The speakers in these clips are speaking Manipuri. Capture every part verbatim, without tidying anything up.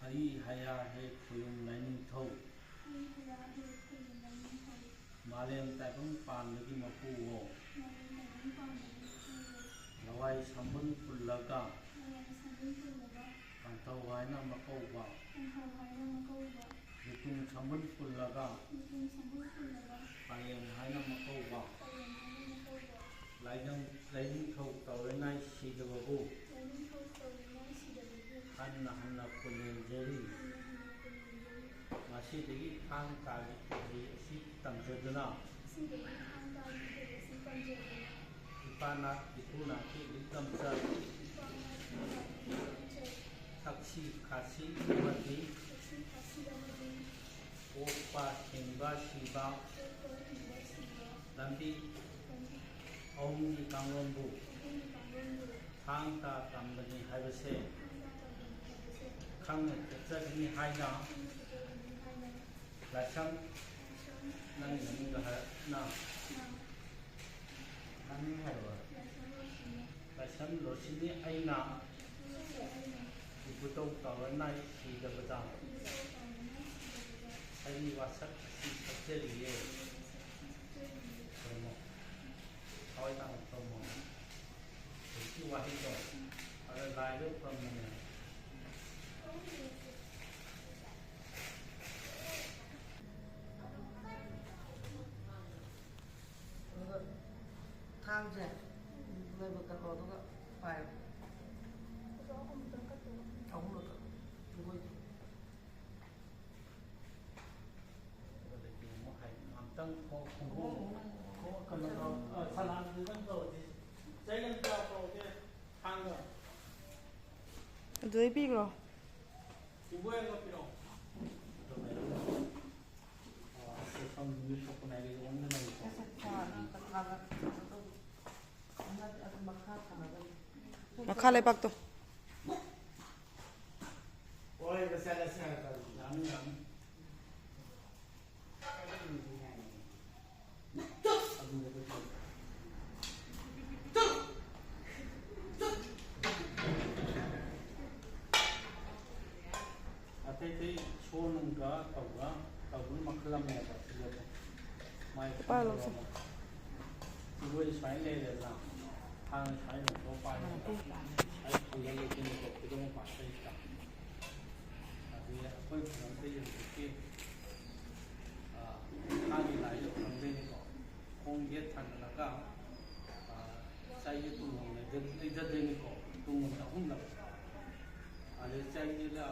ꯑꯩ ꯍꯌꯥ ꯍꯦꯛ ꯈꯣꯌꯨꯝ ꯂꯥꯏꯅꯤꯡꯊꯧ꯫ ꯑꯩ ꯍꯌꯥ ꯍꯦꯛ ꯈꯣꯌꯨꯝ ꯂꯥꯏꯅꯤꯡꯊꯧ꯫ ꯃꯥꯂꯦꯝ ꯇꯥꯏꯕꯪ ꯄꯥꯟꯕꯒꯤ ꯃꯄꯨꯋꯣ꯫ ꯃꯥꯂꯦꯝ ꯇꯥꯏꯕꯪ ꯄꯥꯟꯕꯒꯤ ꯃꯄꯨꯋꯣ꯫ ꯂꯋꯥꯏ ꯁꯝꯕꯨꯜ ꯄꯨꯜꯂꯒ꯫ ꯂꯋꯥꯏ ꯁꯝꯕꯨꯜ ꯄꯨꯜꯂꯒ꯫ ꯄꯟꯊꯧ ꯍꯥꯏꯅ ꯃꯀꯧꯕ꯫ ꯄꯟꯊꯧ ꯍꯥꯏꯅ ꯃꯀꯧꯕ꯫ ꯌꯦꯇꯨꯝ ꯁꯝꯕꯨꯜ ꯄꯨꯜꯂꯒ꯫ ꯌꯦꯇꯨꯝ ꯁꯝꯕꯨꯜ ꯄꯨꯜꯂꯒ꯫ ꯄꯂꯦꯝ ꯍꯥꯏꯅ ꯃꯀꯧꯕ꯫ ꯄꯂꯦꯝ ꯍꯥꯏꯅ ꯃꯀꯧꯕ꯫ ꯂꯥꯏꯅꯤꯡ-, ꯂꯥꯏꯅꯤꯡꯊꯧ ꯇꯧꯔꯤꯉꯥꯏ ꯁꯤꯗꯕꯕꯨ꯫ ꯂꯥꯏꯅꯤꯡꯊꯧ ꯇꯧꯔꯤꯉꯥꯏ ꯁꯤꯗꯕꯕꯨ꯫ ꯍꯟꯅ ꯍꯟꯅ ꯄꯨꯟꯅꯤꯡꯖꯔꯤ꯫ ꯍꯟꯅ ꯍꯟꯅ ꯄꯨꯟꯅꯤꯡꯖꯔꯤ꯫ ꯉꯁꯤꯗꯒꯤ ꯊꯥꯡ ꯇꯥꯒꯤ ꯏꯍꯩ ꯑꯁꯤ ꯇꯝꯖꯗꯨꯅ꯫ ꯉꯁꯤꯗꯒꯤ ꯊꯥꯡ ꯇꯥꯒꯤ ꯏꯍꯩ ꯑꯁꯤ ꯇꯝꯖꯗꯨꯅ꯫ ꯏꯄꯥ ꯅꯥꯠ, ꯏꯄꯨ ꯅꯥꯠꯀꯤ ꯂꯤꯛ ꯂꯝꯆꯠ꯫ ꯏꯄꯥ ꯅꯥꯠ, ꯏꯄꯨ ꯅꯥꯠꯀꯤ ꯂꯤꯛ ꯂꯝꯆꯠ꯫ ꯊꯛꯁꯤ ꯈꯥꯁꯤ ꯑꯃꯗꯤ꯫ ꯊꯛꯁꯤ ꯈꯥꯁꯤ ꯑꯃꯗꯤ꯫ ꯄꯣꯛꯄ, ꯍꯤꯡꯕ, ꯁꯤꯕ꯫ ꯄꯣꯛꯄ, ꯍꯤꯡꯕ, ꯁꯤꯕ꯫ ꯂꯝꯕꯤ꯫ ꯂꯝꯕꯤ꯫ ꯑꯍꯨꯝꯒꯤ ꯀꯥꯡꯂꯣꯟꯕꯨ꯫ ꯑꯍꯨꯝꯒꯤ ꯀꯥꯡꯂꯣꯟꯕꯨ꯫ ꯊꯥꯡ ꯇꯥ ꯇꯝꯕꯅꯤ ꯍꯥꯏꯕꯁꯦ꯫ ꯊꯥꯡ ꯇꯥ ꯇꯝꯕꯅꯤ ꯍꯥꯏꯕꯁꯦ꯫ ꯈꯪꯅ ꯆꯠꯆꯒꯅꯤ ꯍꯥꯏꯅ꯫ ꯈꯪꯅ ꯆꯠꯆꯒꯅꯤ ꯍꯥꯏꯅ꯫ ꯂꯥꯏꯁ꯭ꯔꯝ꯫ ꯂꯥꯏꯁ꯭ꯔꯝ꯫ ꯅꯪꯒꯤ ꯃꯃꯤꯡꯗꯣ ꯍꯥꯏꯔ-, ꯅ-, ꯅ-, ꯅꯃꯤꯡ ꯍꯥꯏꯔꯛꯑꯣ꯫ ꯂꯥꯏꯁ꯭ꯔꯝ ꯔꯣꯁꯤꯅꯤ꯫ ꯂꯥꯏꯁ꯭ꯔꯝ ꯔꯣꯁꯤꯅꯤ ꯑꯩꯅ꯫ ꯂꯥꯏꯁ꯭ꯔꯝ ꯔꯣꯁꯤꯅꯤ ꯑꯩꯅ꯫ ꯏꯕꯨꯙꯧ ꯇꯥꯑꯣꯅꯥꯏ ꯁꯤꯗꯕꯗ꯫ ꯏꯕꯨꯙꯧ ꯇꯥꯑꯣꯅꯥꯏ ꯁꯤꯗꯕꯗ꯫ ꯑꯩꯒꯤ ꯋꯥꯁꯛ ꯑꯁꯤ ꯁꯛꯆꯔꯤꯌꯦ꯫ ꯑꯩꯒꯤ ꯋꯥꯁꯛ ꯑꯁꯤ ꯁꯛꯆꯔꯤꯌꯦ꯫ ꯈꯨꯔꯨꯝꯃꯣ꯫ ꯊꯋꯥꯏ ꯇꯥꯅ ꯈꯨꯔꯨꯝꯃꯣ꯫ ꯍꯧꯖꯤꯛꯀꯤ ꯋꯥꯍꯩꯗꯣ꯫ ꯑꯗ ꯂꯥꯏꯗꯣ ꯈꯨꯔꯨꯝꯃꯣꯅꯦ꯫ ꯑꯗꯨꯒ ꯊꯥꯡꯁꯦ ꯂꯩꯕ ꯀꯠꯂꯣ, ꯑꯗꯨꯒ ꯄꯥꯏꯌꯣ꯫ ꯑꯍꯨꯝꯂꯛ ꯀꯠꯂꯣ꯫ ꯑꯗꯨꯒ ꯂꯩꯇꯦꯡꯉꯣ ꯍꯥꯏ꯫ ꯑꯝꯇꯪ ꯈꯣꯡ-, ꯈꯣꯡꯎꯞ-, ꯈꯣꯡꯎꯞ ꯀꯩꯅꯣ ꯇꯧ-, ꯑ, ꯁꯂꯥꯝꯗꯨꯗꯪ ꯇꯧꯔꯗꯤ꯫ ꯆꯩ ꯑꯝꯇ ꯄꯨꯔꯛꯎꯁꯦ, ꯊꯥꯡꯒ꯫ ꯑꯗꯨꯗꯩ ꯄꯤꯈ꯭ꯔꯣ꯫ ꯏꯕꯣꯌꯥꯏꯃ ꯄꯤꯔꯛꯑꯣ꯫ ꯃꯈꯥ ꯂꯩꯕꯥꯛꯇꯣ꯫ ꯍꯣꯏ, ꯃꯆꯥ ꯃꯆꯥ ꯌꯥꯝꯃꯤ, ꯌꯥꯝꯃꯤ꯫ ꯒ ꯇꯧꯕ, ꯇꯧꯕꯅ ꯃꯈꯜ ꯑꯃꯅꯦꯕ ꯐꯤꯖꯦꯠꯇꯣ꯫ ꯃꯥꯏ ꯄꯥꯏꯔꯣ, ꯁꯦ꯫ ꯐꯤꯔꯣꯏ ꯁꯨꯃꯥꯏꯅ ꯂꯩꯔꯦꯗꯅ, ꯍꯥꯟꯅ ꯁꯨꯃꯥꯏꯅ ꯂꯧꯊꯣꯛꯑ ꯄꯥꯏꯔꯦꯗꯅ, ꯁꯨꯃꯥꯏꯅ ꯈꯜꯂ ꯂꯩꯗꯣꯏꯅꯤꯀꯣ, ꯐꯤꯔꯣꯏ ꯃꯄꯥꯟꯁꯤꯗꯩꯁꯤꯗ꯫ ꯑꯗꯨꯗꯤ ꯑꯩꯈꯣꯏ ꯈꯨꯂꯪꯗ ꯍꯧꯖꯤꯛꯀꯤ, ꯑ, ꯏꯁꯥꯒꯤ ꯂꯥꯏꯗ ꯈꯨꯂꯪꯗꯣꯏꯅꯤꯀꯣ꯫ ꯈꯣꯡ ꯌꯦꯠ ꯊꯥꯡꯒꯠꯂꯒ, ꯑ, ꯆꯩꯒꯤ ꯇꯨꯡꯂꯣꯝꯗ ꯂꯩꯊꯗꯣꯏꯅꯤꯀꯣ, ꯇꯨꯡꯂꯣꯝꯗ ꯑꯍꯨꯝꯂꯛ꯫ ꯑꯗꯩ ꯆꯩꯒꯤ, ꯑ,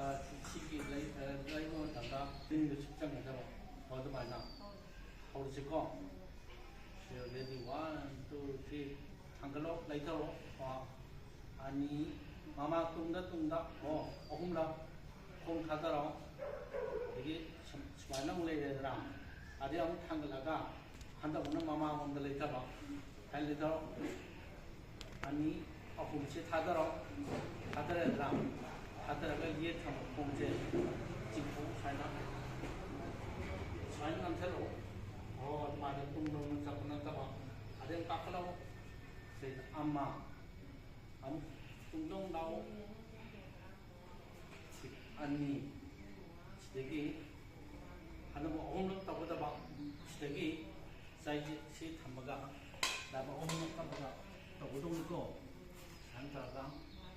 ꯁꯤꯒꯤ ꯂꯩ-, ꯑ, ꯂꯩꯕ ꯃꯇꯝꯗ ꯅꯤꯡꯗ ꯁꯨꯞꯆꯟꯒꯗꯕ꯫ ꯑꯣ, ꯑꯗꯨꯃꯥꯏꯅ꯫ ꯍꯧꯔꯁꯤꯀꯣ꯫ ꯁꯤ ready, one, two, three꯫ ꯊꯥꯡꯒꯠꯂꯣ, ꯂꯩꯊꯔꯣ꯫ ꯑ, ꯑꯅꯤ, ꯃꯃꯥꯡ ꯇꯨꯡꯗ, ꯇꯨꯡꯗ꯫ ꯑꯣ, ꯑꯍꯨꯝꯂꯛ꯫ ꯈꯣꯡ ꯊꯥꯗꯔꯣ꯫ ꯑꯗꯒꯤ ꯁꯨꯝ-, ꯁꯨꯃꯥꯏꯅ ꯑꯃꯨꯛ ꯂꯩꯔꯦꯗꯅ꯫ ꯑꯗꯩ ꯑꯃꯨꯛ ꯊꯥꯡꯒꯠꯂꯒ ꯍꯟꯗꯛ ꯑꯃꯨꯛꯅ ꯃꯃꯥꯡꯂꯣꯝꯗ ꯂꯩꯊꯕ꯫ ꯁꯨꯃꯥꯏꯅ ꯂꯩꯊꯔꯣ꯫ ꯑꯅꯤ, ꯑꯍꯨꯝꯁꯤ ꯊꯥꯗꯔꯣ꯫ ꯊꯥꯗꯔꯦꯗꯅ꯫ ꯊꯥꯗꯔꯒ ꯌꯦꯠ ꯊꯪꯕ ꯈꯣꯡꯁꯦ ꯆꯤꯡꯊꯣꯛꯎ ꯁꯨꯃꯥꯏꯅ꯫ ꯁꯨꯃꯥꯏꯅ ꯅꯝꯁꯤꯜꯂꯛꯎ꯫ ꯑꯣ, ꯑꯗꯨꯃꯥꯏꯅ ꯇꯨꯡꯂꯣꯝꯗ ꯆꯠꯄ ꯅꯠꯇꯕ꯫ ꯑꯗꯩ ꯑꯃꯨꯛ ꯀꯥꯈꯠꯂꯛꯎ꯫ ꯁꯤꯗ ꯑꯃ꯫ ꯑꯃꯨꯛ ꯇꯨꯡꯗ ꯑꯃꯨꯛ ꯂꯥꯛꯎ꯫ ꯁꯤ ꯑꯅꯤ꯫ ꯁꯤꯗꯒꯤ ꯍꯟꯗꯛ ꯑꯍꯨꯝꯂꯛ ꯇꯧꯒꯗꯕ꯫ ꯁꯤꯗꯒꯤ ꯆꯩꯁꯦ ꯁꯤ ꯊꯝꯃꯒ ꯂꯥꯏꯕꯛ ꯑꯍꯨꯝꯂꯛ ꯀꯠꯂꯒ ꯇꯧꯒꯗꯧꯅꯤꯀꯣ꯫ ꯁꯨꯃꯥꯏꯅ ꯇꯧꯔꯒ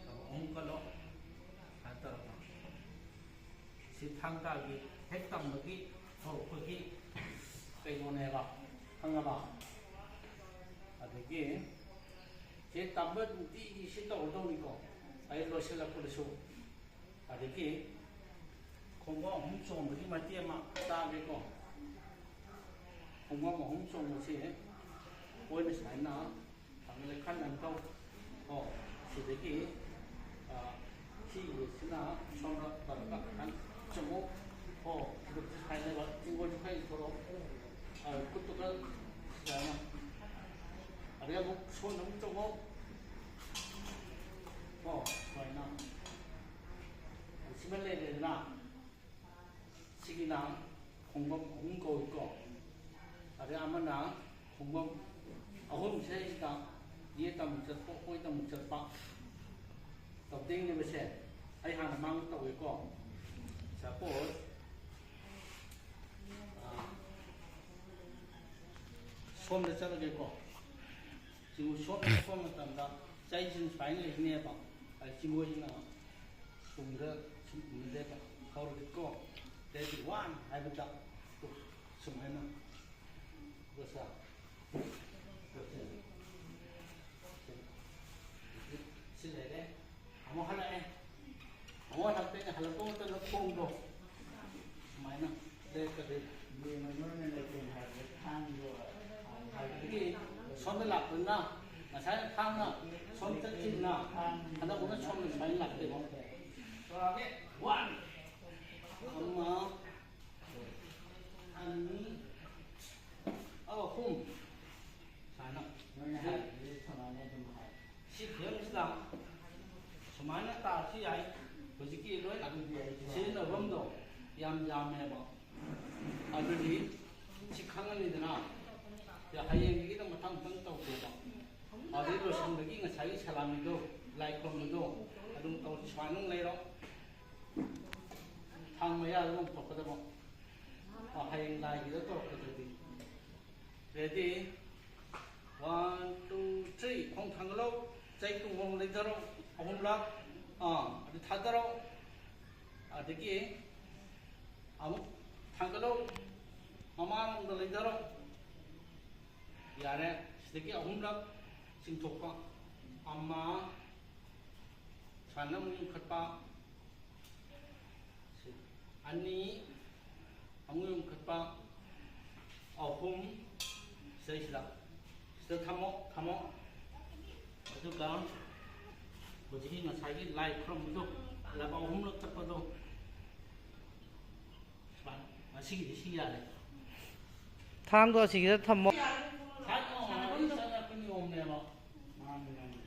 ꯂꯥꯏꯕꯛ ꯑꯍꯨꯝ ꯀꯠꯂꯣ꯫ ꯁꯨꯃꯥꯏꯅ ꯇꯧꯔꯒ꯫ ꯁꯤ ꯊꯥꯡ ꯇꯥꯒꯤ ꯍꯦꯛ ꯇꯝꯕꯒꯤ ꯍꯧꯔꯛꯄꯒꯤ ꯀꯩꯅꯣꯅꯦꯕ, ꯈꯪꯉꯕ? ꯑꯗꯒꯤ ꯁꯤ ꯇꯝꯕ ꯅꯨꯡꯇꯤꯒꯤ ꯁꯤ ꯇꯧꯔꯗꯧꯅꯤꯀꯣ, ꯑꯩ ꯂꯣꯏꯁꯤꯜꯂꯛꯄꯗꯁꯨ꯫ ꯑꯗꯒꯤ ꯈꯣꯡꯕ ꯑꯍꯨꯝ ꯆꯣꯡꯕꯒꯤ ꯃꯇꯦꯛ ꯑꯃ ꯇꯥꯒꯦꯀꯣ꯫ ꯈꯣꯡꯕ ꯑꯍꯨꯝ ꯆꯣꯡꯕꯁꯤ ꯑꯩꯈꯣꯏꯅ ꯁꯨꯃꯥꯏꯅ ꯊꯥꯡꯒꯠꯂꯦ, ꯈꯟ ꯑꯃ ꯇꯧ꯫ ꯑꯣ, ꯁꯤꯗꯒꯤ, ꯑ, ꯁꯤꯒꯤꯁꯤꯅ ꯁꯣꯝꯗ ꯇꯧꯔꯒ ꯈꯟ ꯆꯨꯝꯃꯨ꯫ ꯑꯣ, ꯈꯨꯠꯁꯤ ꯁꯨꯃꯥꯏꯅ ꯂꯩꯕ, ꯆꯤꯡꯒꯣꯟꯁꯨ ꯈꯔ ꯏꯟꯊꯣꯔꯛꯑꯣ꯫ ꯑ, ꯈꯨꯠꯇꯨ ꯈꯔ ꯁꯨꯃꯥꯏꯅ꯫ ꯑꯗꯩ ꯑꯃꯨꯛ ꯁꯣꯝꯗ ꯑꯃꯨꯛ ꯆꯨꯝꯃꯨ꯫ ꯑꯣ, ꯁꯨꯃꯥꯏꯅ꯫ ꯁꯤꯃ ꯂꯩꯔꯦꯗꯅ꯫ ꯁꯤꯒꯤꯅ ꯈꯣꯡꯕꯝ ꯑꯍꯨꯝ ꯀꯧꯏꯀꯣ꯫ ꯑꯗꯩ ꯑꯃꯅ ꯈꯣꯡꯕꯝ ꯑꯍꯨꯝꯁꯦ ꯁꯤꯗ ꯌꯦꯠꯇ ꯑꯃꯨꯛ ꯆꯠꯄ, ꯑꯣꯏꯗ ꯑꯃꯨꯛ ꯆꯠꯄ ꯇꯧꯗꯣꯏꯅꯦꯕꯁꯦ꯫ ꯑꯩ ꯍꯥꯟꯅ ꯃꯥꯡ ꯇꯧꯒꯦꯀꯣ꯫ Suppose ꯁꯣꯝꯗ ꯆꯠꯂꯒꯦꯀꯣ꯫ ꯆꯤꯡꯒꯨ ꯁꯣꯝꯗ ꯆꯠꯄ ꯃꯇꯝꯗ ꯆꯩꯁꯤꯅ ꯁꯨꯃꯥꯏꯅ ꯂꯩꯅꯦꯕ꯫ ꯑꯗ ꯆꯤꯡꯒꯨꯁꯤꯅ ꯇꯨꯡꯗ ꯁꯨꯝ ꯏꯟꯅꯗꯦꯕ꯫ ꯍꯧꯔꯒꯦꯀꯣ꯫ Ready, one ꯍꯥꯏꯕꯗ ꯁꯨꯝ ꯍꯥꯏꯅ꯫ ꯗꯣꯁꯥ꯫ ꯁꯤ ꯂꯩꯔꯦ꯫ ꯑꯃꯨꯛ ꯍꯜꯂꯛꯑꯦ꯫ ꯑꯃꯨꯛ ꯍꯜꯂꯛꯇꯣꯏꯅꯦ꯫ ꯍꯜꯂꯛꯄ ꯃꯇꯝꯗ ꯈꯣꯡꯗꯣ ꯁꯨꯃꯥꯏꯅ ꯂꯦꯞꯀꯗꯣꯏꯅꯦ꯫ ꯑꯗꯒꯤ ꯁꯣꯝꯗ ꯂꯥꯛꯄꯗꯨꯅ ꯉꯁꯥꯏꯅ ꯊꯥꯡꯅ ꯁꯣꯝ ꯆꯠꯈꯤꯕꯅ ꯍꯟꯗꯛ ꯑꯃꯨꯛꯅ ꯁꯣꯝꯗ ꯁꯨꯃꯥꯏꯅ ꯂꯥꯛꯇꯣꯏꯕ꯫ ꯇꯧꯔꯛꯑꯒꯦ꯫ One꯫ ꯑꯃ, ꯑꯅꯤ, ꯑꯍꯨꯝ꯫ ꯁꯨꯃꯥꯏꯅ꯫ ꯁꯤ ꯐꯤꯕꯝꯁꯤꯗ ꯁꯨꯃꯥꯏꯅ ꯇꯥꯔꯁꯨ ꯌꯥꯏ꯫ ꯍꯧꯖꯤꯛꯀꯤ ꯂꯣꯏꯅ ꯁꯤꯖꯤꯟꯅꯐꯝꯗꯣ ꯌꯥꯝ ꯌꯥꯝꯃꯦꯕ꯫ ꯑꯗꯨꯗꯤ ꯁꯤ ꯈꯪꯉꯅꯤꯗꯅ꯫ ꯁꯤ ꯍꯌꯦꯡꯗꯒꯤꯅ ꯃꯊꯪ ꯃꯊꯪ ꯇꯧꯗꯦꯕ꯫ ꯑꯗꯨꯗꯩ ꯂꯣꯏꯁꯤꯟꯕꯒꯤ ꯉꯁꯥꯏꯒꯤ ꯁꯂꯥꯃꯤꯗꯣ, ꯂꯥꯏ ꯈꯨꯔꯨꯝꯕꯗꯣ ꯑꯗꯨꯝ ꯇꯧ꯫ ꯁꯨꯃꯥꯏꯅ ꯑꯃꯨꯛ ꯂꯩꯔꯣ꯫ ꯊꯥꯡ ꯃꯌꯥꯗ ꯑꯃꯨꯛ ꯊꯣꯛꯀꯗꯕ꯫ ꯑ, ꯍꯌꯦꯡ ꯂꯥꯏꯒꯤꯗ ꯇꯧꯔꯛꯄꯗꯗꯤ꯫ Ready? One, two, three꯫ ꯈꯣꯡ ꯊꯥꯡꯒꯠꯂꯣ꯫ ꯆꯩ ꯇꯨꯡꯍꯣꯡ ꯂꯩꯊꯔꯣ꯫ ꯑꯍꯨꯝꯂꯛ꯫ ꯑꯥ, ꯑꯗꯨ ꯊꯥꯗꯔꯣ꯫ ꯑꯗꯒꯤ ꯑꯃꯨꯛ ꯊꯥꯡꯒꯠꯂꯣ꯫ ꯃꯃꯥꯡꯂꯣꯝꯗ ꯂꯩꯊꯔꯣ꯫ ꯌꯥꯔꯦ꯫ ꯁꯤꯗꯒꯤ ꯑꯍꯨꯝꯂꯛ ꯆꯤꯡꯊꯣꯛꯄ꯫ ꯑꯃ, ꯁꯨꯃꯥꯏꯅ ꯑꯃꯨꯛ ꯌꯨꯡꯈꯠꯄ꯫ ꯁꯤ ꯑꯅꯤ, ꯑꯃꯨꯛ ꯌꯨꯡꯈꯠꯄ꯫ ꯑꯍꯨꯝ, ꯁꯤꯗꯩꯁꯤꯗ꯫ ꯁꯤꯗ ꯊꯝꯃꯣ, ꯊꯝꯃꯣ꯫ ꯑꯗꯨꯒ ꯍꯧꯖꯤꯛꯀꯤ ꯉꯁꯥꯏꯒꯤ ꯂꯥꯏ ꯈꯨꯔꯨꯝꯕꯗꯣ, ꯂꯕ ꯑꯍꯨꯝꯂꯛ ꯀꯠꯄꯗꯣ, ꯁꯨꯃꯥꯏꯅ꯫ ꯉꯁꯤꯒꯤꯗꯤ ꯁꯤ ꯌꯥꯔꯦ꯫ ꯊꯥꯡꯗꯣ ꯑꯁꯤꯒꯤꯗ ꯊꯝꯃꯣ꯫ ꯊꯥꯡ ꯑꯃ ꯆꯠꯅꯔꯛꯄ ꯅꯤꯌꯣꯝꯅꯦꯕ꯫ ꯃꯥꯅꯤ, ꯃꯥꯅꯤ꯫